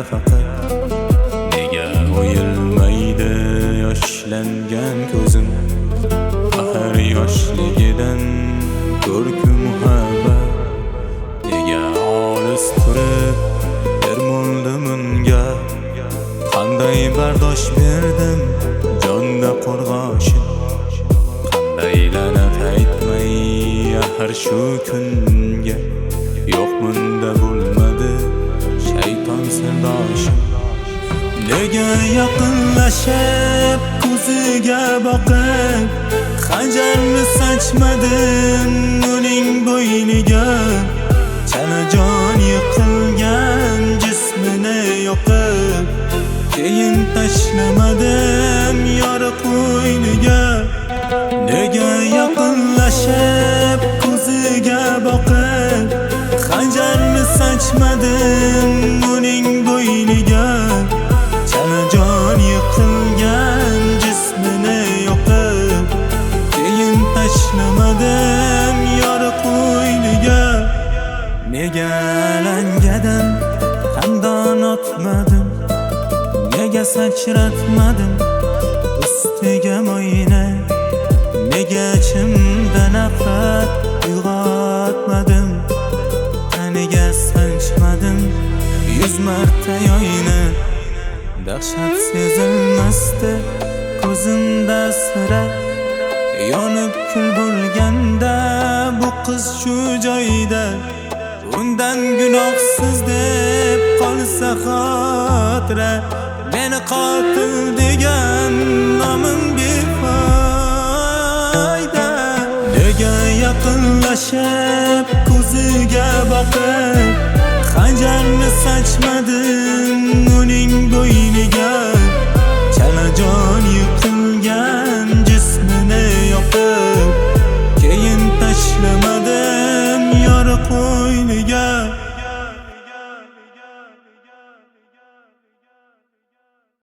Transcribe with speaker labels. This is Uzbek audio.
Speaker 1: faqat. Nega o'yilmaydi yoshlangan ko'zim, axir yoshligidan ko'rku muhabbat. Nega olis turib termuldim unga, qanday bardosh berdim jonda qo'rg'oshin. Qanday la'nat aytmay axir shu kunga, yo'q bunda bo'lmadi shayton sirdoshim. Nega yaqinlashib ko'ziga boqib, xanjarni sanchmadim uning bo'yniga. Chala jon yiqilgan jismini yoqib, keyin tashlamadim yor qo'yniga. Nega yaqinlashib ko'ziga boqib, xanjarni sanchmadim uning bo'yniga. Chala jon yiqilgan jismini yoqib, keyin tashlamadim yor qo'yniga. Nega alangadan qandon otmadim, nega sachratmadim ustiga moyna. Nega ichimda nafrat uyg'otmadim, taniga sanchmadim 100 marta yoyni. Dahshat sezilmasdi ko'zimda sira, yonib kul bo'lganda bu qiz shu joyda. Undan gunohsiz deb qolsa xotira, meni qotil degan nomim befoyda. Nega yaqinlashib ko'ziga boqib, xanjarni sanchmadim uning bo'yniga.